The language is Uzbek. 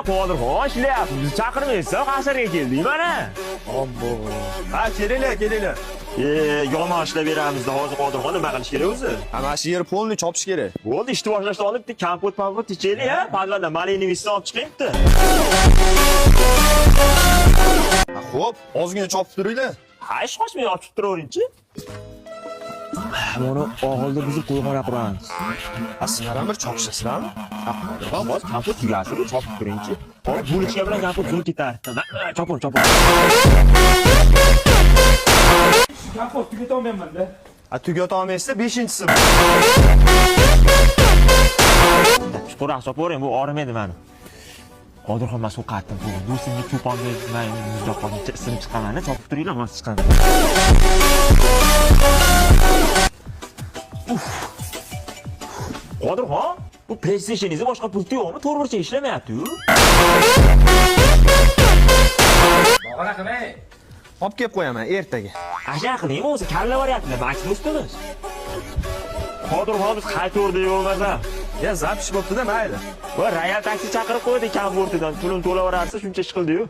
Qodirxon, ishlayapmiz. Bizni chaqirmaysiz, hasharga keldik mana. Obbo. Ha, kelinglar, kelinglar. E, yomon ishlab beramiz hozir. Qodirxon, nima qilish kerak o'zi? Ha, mana shu yer polni chopish kerak. Bo'ldi, ishni boshlashdan oldin bitta kompot pampot ichaylik, ha? Podvaldan malinovisni olib chiqing bitta. Ha, xo'p, ozgina chopib turinglar. Ha, ish qochmay olib chiqib turaveringchi. Mana og'ilda buzib qo'yxona quramiz. Ha, sizlar ham bir chopishasizlarmi? Qodirxon, hozir kompot tugasin, chopib turingchi. Hozir bulichka bilan kompot zo'r ketar. Chopur, chopur. Kompot tugatolmayapman-da. Ha, tugata olmaysizlar, beshinchisi. Chuqurroq chopavering, bu og'rimaydi mani. Qodirxon, man sovqatdim bugun. Do'stimga cho'pon berib, man endi muzlab qoldim. Isinib chiqaman, chopib turinglar, hozir chiqaman. Uf. Qodirxon, bu PlayStation'ingizda boshqa pulti yo'qmi? To'rt burchak ishlamayapti-yu. Bahona qilmang. Olib kelib qo'yaman ertaga. Ashar qiling, o'zi kalla boryapti, Max do'stimiz. Qodirxon, biz qaytaverdik bo'lmasa. Ya, zapis bo'pti-da, mayli. Va Royal taksi chaqirib qo'ydi komfortidan. Pulini to'laverarsiz, shuncha ish qildi-yu.